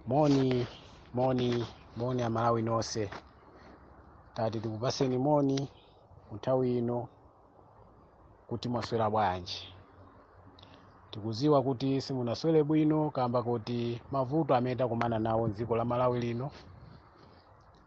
Moni, moni, moni Amalawi nonse. Tati tikupaseni moni nthawi ino kuti mwaswera bwanji. Tikuziwa kuti simunaswere bwino kamba kuti mavuto amene takumana nawo mdziko la Malawi lino,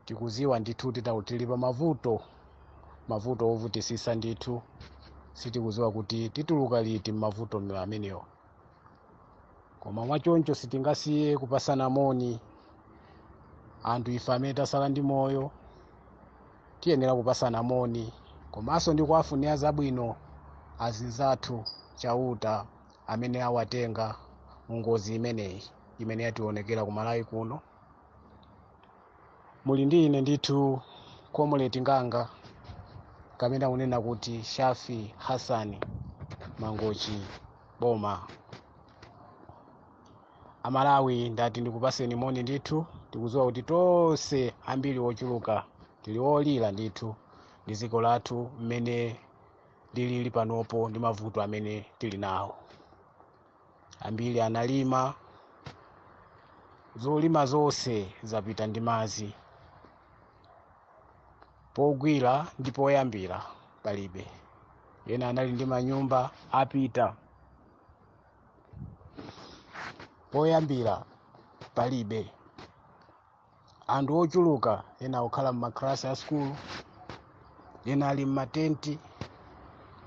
tikuziwa ndithu tili pa mavuto, mavuto ovutisisa ndithu. Sitikuziwa kuti tituluka liti m'mavuto amenewa. Koma mwachoncho sitingasiye kupasana moni. Anthu ife amene tasala ndi moyo tiyenera kupasana moni, komanso ndi kuwafunira zabwino azinzathu Chauta amene awatenga mu ngozi imeneyi imene yationekera ku Malawi kuno. Muli ndi ine ndithu Comrade Nganga, kamene akunena kuti Shafi Hassan Mangochi Boma. Amalawi, ndati ndikupaseni moni ndithu. Tikuziwa kuti tonse ambiri ochuluka tili olira ndithu ndi dziko lathu mmene lilili panopo ndi mavuto amene tili nawo. Ambiri analima, zolima zonse zapita ndi madzi, pogwira ndi poyambira palibe. Ena anali ndi manyumba apita, poyambira palibe. Anthu ochuluka ena akukhala m'maklasi a sukulu, ena ali m'matenti,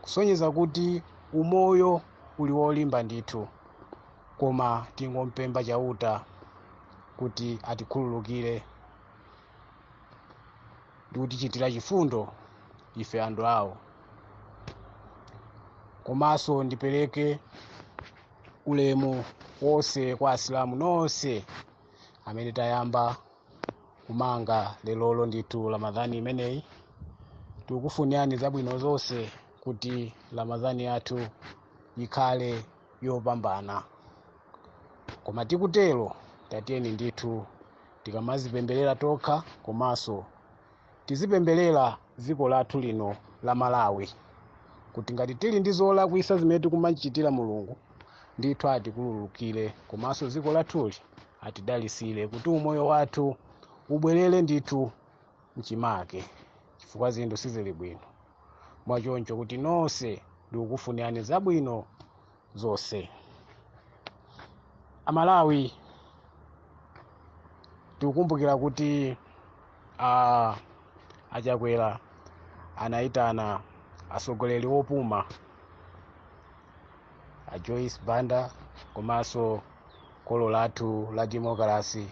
kusonyeza kuti umoyo uli wolimba ndithu. Koma tingompempha Chauta kuti atikhululukire ndi kutichitira chifundo ife anthu awo. Komanso ndipereke ulemu wonse kwa Asilamu nonse amene tayamba kumanga lelolo ndithu Ramadhani imeneyi. Tikukufunirani zabwino zonse kuti Ramadhani yathu ikhale yopambana. Koma tikutero, tatiyeni ndithu tikamazipemberera tokha, komanso tizipemberera dziko lathu lino la Malawi, kuti ngati tili ndi zolakwisa zimene tikumachitira Mulungu ndithu atikhululukire, komanso dziko lathuli atidalisire kuti umoyo wathu ubwerere ndithu mchimake, chifukwa zinthu sizili bwino. Mwachoncho kuti nonse ndikukufunirani zabwino zonse. Amalawi, tikukumbukira kuti Achakwera anayitana atsogoleri opuma a Joyce Banda komanso kholo lathu la democracy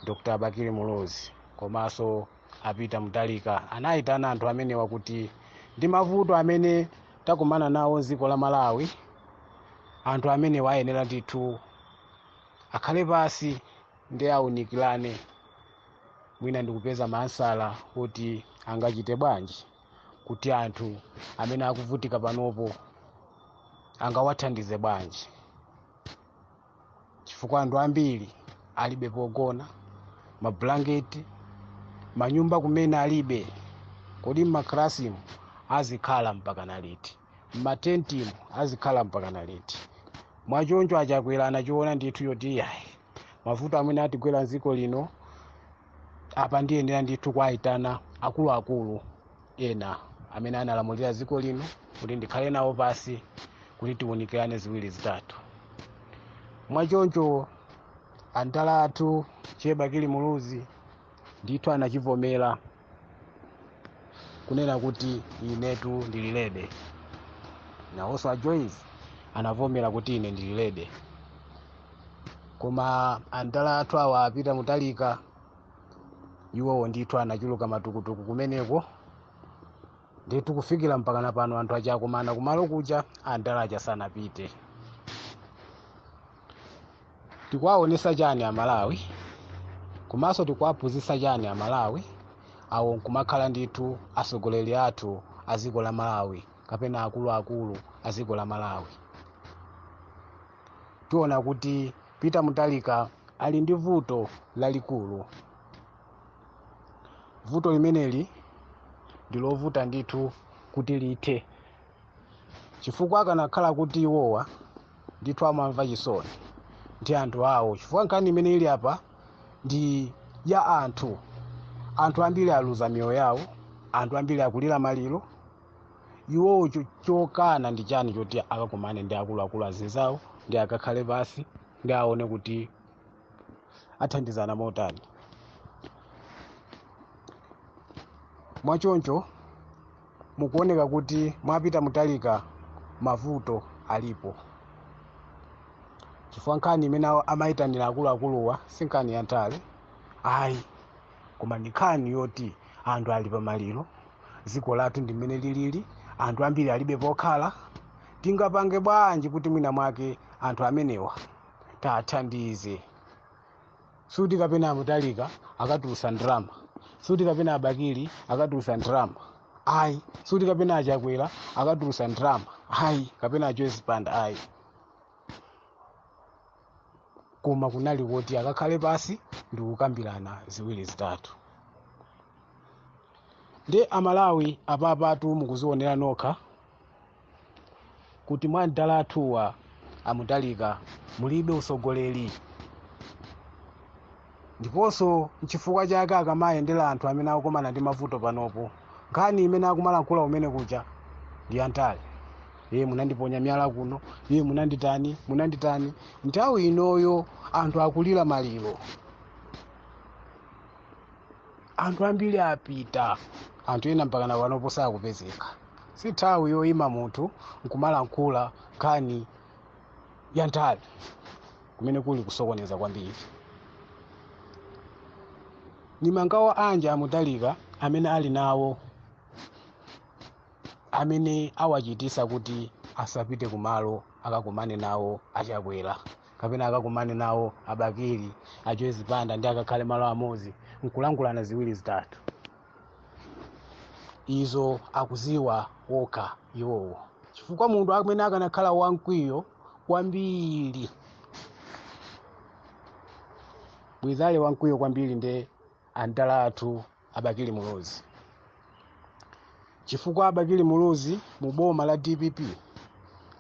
Dr. Bakili Muluzi komanso a Peter Mutharika. Anayitana anthu amenewa kuti ndi mavuto amene takumana nawo mdziko la Malawi, anthu amenewa ayenera ndithu akhale pasi ndi awunikirane, mwina ndikupeza maansala kuti angachite bwanji kuti anthu amene akuvutika panopo angawathandize bwanji, chifukwa anthu ambiri alibe pogona, mablanketi, manyumba kumene alibe. Kodi mmaklasimu azikhala mpaka na liti? Mmatentimu azikhala mpaka na liti? Mwachoncho Achakwera anachiona ndithu yoti yayi, mavuto amene atigwera mdziko lino apa, ndiyenera ndithu kuwayitana akuluakulu ena amene analamulira dziko lino kuti ndikhale nawo pasi kuti tiwunikirane ziwiri zitatu. Mwachoncho andala athu Che Bakili Muluzi ndithu anachivomera kunena kuti inetu ndili ready. Nawonso a Joyce anavomera kuti ine ndili ready. Koma andala athu awa a Peter Mutharika, iwowo ndithu anachuluka matukutuku kumeneko ndithu, kufikira mpaka na pano anthu achakumana kumalo kuja, andala aja sanapite. Tikuwaonesa chani Amalawi, komanso tikuwaphunzitsa chani Amalawi awo nkumakhala ndithu atsogoleri athu a dziko la Malawi kapena akuluakulu a dziko la Malawi? Tiona kuti Peter Mutharika ali ndi vuto lalikulu. Vuto limeneli ndi lovuta ndithu kuti lithe, chifukwa akanakhala kuti iwowa ndithu amamva chisoni ndi anthu awo, chifukwa nkhani imene ili apa Ndi ya anthu. Anthu ambiri aluza miyoyo yawo, anthu ambiri akulira maliro. Iwowo chokana ndi chani choti akakumane ndi akuluakulu azinzawo, ndi akakhale pasi ndi aone kuti athandizana motani? Mwachoncho mukuoneka kuti mwapita Mutharika mavuto alipo, chifukwa nkhani imene amayitanira akuluakuluwa si nkhani ya ndale ayi, koma ndi nkhani yoti anthu ali pamaliro, dziko lathu ndi mmene lilili, anthu ambiri alibe pokhala. Tingapange bwanji kuti mwina mwake anthu amenewa tathandize? Suti kapena aMutharika akatulusa ndalama, suti kapena aBakili akatulusa ndalama ayi, suti kapena aChakwera akatulusa ndalama ayi, kapena aJoyce Banda ayi, koma kunali kuti akakhale pasi ndi kukambirana ziwiri zitatu. Ndi Amalawi apapatu mukuzionera nokha kuti mwa mdala athuwa aMutharika mulibe usogoleri, ndiponso nchifukwa chake akamayendera anthu amene akukumana ndi mavuto panopo, nkhani imene akumalankhula umene kuja ndi yandale. Iye munandiponya miyala kuno, iye munanditani, munanditani. Nthawi inoyo anthu akulira maliro, anthu ambiri apita, anthu ena mpaka na panopo sakupezeka. Si nthawi yoyima munthu nkumalankhula nkhani ya ndale, kumene kuli kusokoneza kwambiri. Ni mangawa anji aMutharika amene ali nawo amene awachitisa kuti asapite kumalo akakumane nawo aChakwera, kapena akakumane nawo aBakili, aJoyce Banda, ndi akakhale malo amodzi nkulankhulana ziwiri zitatu? Izo akuziwa wokha iwowo, chifukwa munthu amene akanakhala wamkwiyo kwambiri, bwezale wamkwiyo kwambiri ndi andala athu aBakili Muluzi, chifukwa aBakili Muluzi mu boma la DPP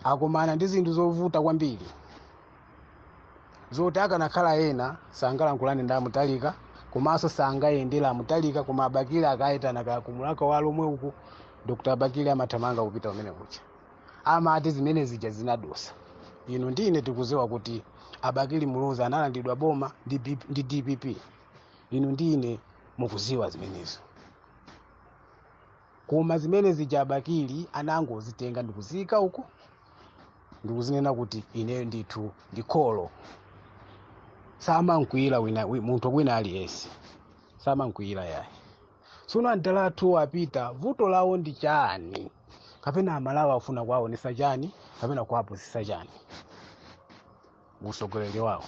akumana ndi zinthu zovuta kwambiri zoti akanakhala ena sangalankhulane ndi aMutharika, komanso sangayendera aMutharika. Koma aBakili akayitana kaya kumulaka walo omwe uku, Dr. Abakili amathamanga kupita kumene kuja, amati zimene zija zinadusa. Inu ndine tikuziwa kuti aBakili Muluzi analandidwa boma ndi DPP. Inu ndine mukuziwa zimenezo, koma zimene zija aBakili anangozitenga ndikuzika uko ndikuzinena kuti ineyo ndithu ndikholo. Samankwira wina, munthu wina aliyense samankwira yayi. Tsono andala athu apita, vuto lawo ndi chani? Kapena Amalawi afuna kuwaonesa chani, kapena kuwaphunzitsa chani usogoleri wawo?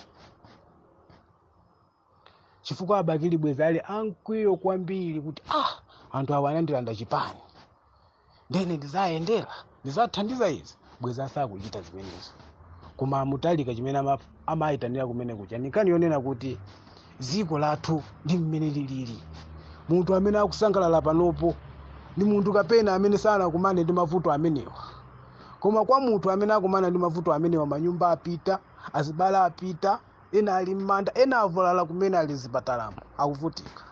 Chifukwa aBakili bweza ali ankwiyo kwambiri kuti anthu awa anandilanda chipani, ndene ndizayendera, ndizathandiza izi, bweza sakuchita zimenezo. Koma aMutharika chimene amayitanira kumene kuja nkhani yonena kuti dziko lathu ndi mmene lilili. Munthu amene akusangalala panopo ndi munthu kapena amene sanakumane ndi mavuto amenewa, koma kwa munthu amene akumana ndi mavuto amenewa, manyumba apita, azibale apita, ena ali m'manda, ena avulala kumene ali mzipatalamo akuvutika,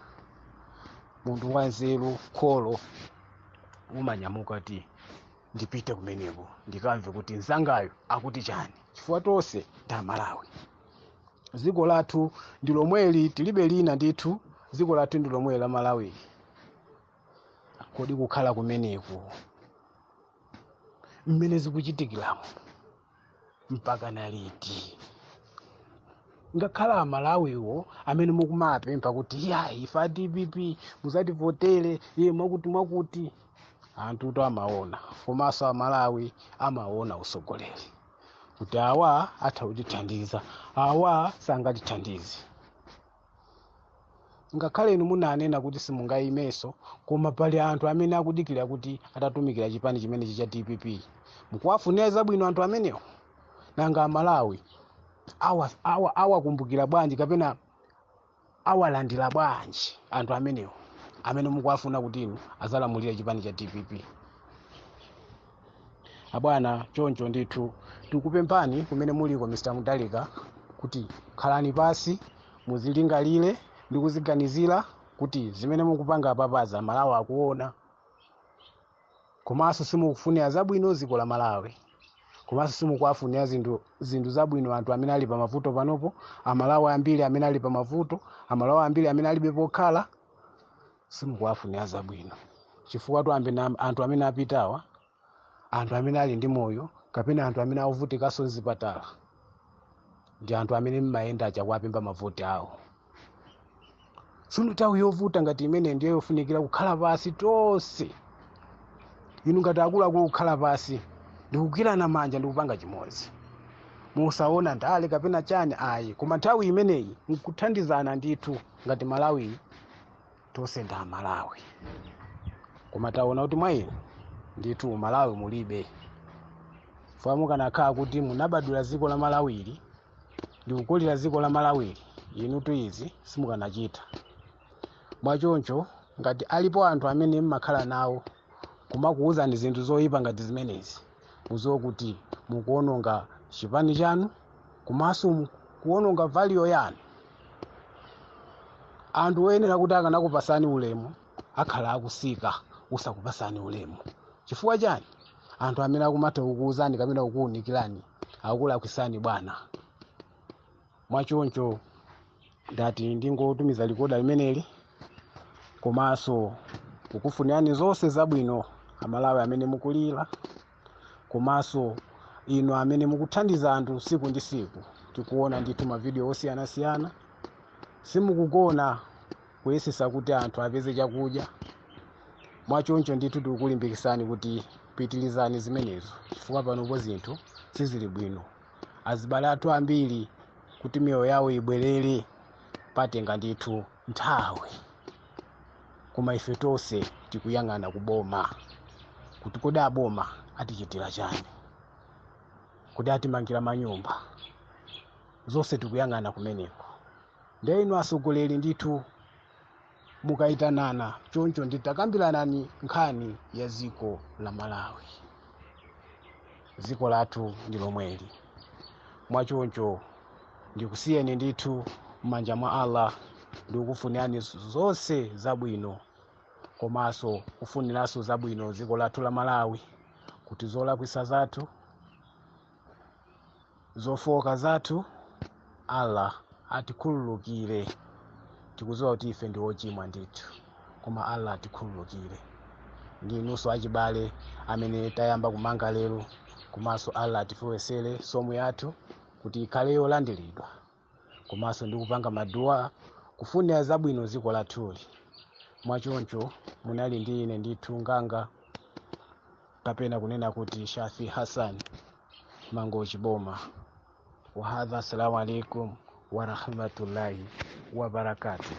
munthu wanzeru kholo umanyamuka ti ndipite kumeneko ndikamve kuti mzangayo akuti chani, chifukwa tonse ndi Amalawi. Dziko lathu ndi lomweli, tilibe lina ndithu, dziko lathu ndi lomweli la Malawi. Kodi kukhala kumeneko mmene zikuchitikiramo mpaka na liti? Ngakhala Amalawiwo amene mukumapempha kuti ya ife a DPP musativotere, iye mwakuti mwakuti, anthu amaona, komanso Amalawi amaona usogoleri kuti awa atha kutithandiza, awa sangatithandize. Ngakhale inu munanena kuti simungayimenso, koma pali anthu amene akudikira kuti atatumikira chipani chimenechi cha DPP, mukuwafunira zabwino anthu amenewo. Nanga Amalawi awakumbukira bwanji, kapena awalandira bwanji anthu amenewo amene mukuwafuna kuti inu azalamulira chipani cha DPP? Abwana, choncho ndithu tikupemphani kumene muliko Mr. Mutharika kuti khalani pasi Muzilingalire ndi kuziganizira kuti zimene mukupanga apapaza Malawi akuona, komanso simukufunira zabwino dziko la Malawi, komanso simukuwafunira zinthu zabwino anthu amene ali pamavuto panopo. Amalawi ambiri amene ali pamavuto, Amalawi ambiri amene alibe pokhala, simukuwafunira zabwino, chifukwa tu anthu amene apitawa, anthu amene ali ndi moyo kapena anthu amene akuvutikanso mzipatala, ndi anthu amene mmayenda aja kuwapempha mavoti awo. Tsono nthawi yovuta ngati imene ndiyo yofunikira kukhala pasi tonse, inu ngati akuluakulu, kukhala pasi ndikugwirana manja ndikupanga chimodzi, musaona ndale kapena chani ayi, koma nthawi imeneyi nkuthandizana ndithu ngati Malawi tonse ndi Amalawi. Koma taona kuti mwa inu ndithu Malawi mulibe. Funa mukanakhala kuti munabadwira dziko la Malawili ndikukulira dziko la Malawili, inutu izi simukanachita. Mwachoncho ngati alipo anthu amene mmakhala nawo kumakuwuzani zinthu zoyipa ngati zimenezi, muziwe kuti mukuononga chipani chanu komanso kuononga value yanu. Anthu oyenera kuti akanakupasani ulemu akhala akusika usakupasani ulemu. Chifukwa chani? Anthu amene akumatha kukuwuzani kapena kukuwunikirani akulakwitsani, bwana. Mwachoncho ndati ndingotumiza likoda limeneli komanso kukufunirani zonse zabwino, Amalawi amene mukulira komanso inu amene mukuthandiza anthu tsiku ndi tsiku. Tikuona ndithu mavidiyo osiyanasiyana, simukugona kuyesesa kuti anthu apeze chakudya. Mwachoncho ndithu tikukulimbikitsani kuti pitirizani zimenezo, chifukwa panopo zinthu sizili bwino. Azibale athu ambiri kuti miyoyo yawo ibwerere patenga ndithu nthawi, koma ife tonse tikuyang'ana kuboma kuti kodi aboma atichitira chani, kodi atimangira manyumba, zonse tikuyang'ana kumeneko. Ndiye inu atsogoleri ndithu mukayitanana choncho, nditakambirani nkhani ya dziko la Malawi. Dziko lathu ndi lomweli. Mwachoncho ndikusiyeni ndithu m'manja mwa Allah, ndikukufunirani zonse zabwino komanso kufuniranso zabwino dziko lathu la Malawi, kuti zolakwisa zathu, zofowoka zathu, Allah atikhululukire. Tikudziwa kuti ife ndi ochimwa ndithu, koma Allah atikhululukire. Ndi inunso achibale amene tayamba kumanga lero, komanso Allah atifewesere somu yathu kuti ikhale yolandiridwa, komanso ndi kupanga maduwa kufunira zabwino dziko lathuli. Mwachoncho munali ndi ine ndithu Nganga, kapena kunena kuti Shafi Hassan Mangochi Boma. Wahadha, assalamu alaikum warahmatullahi wabarakatuh.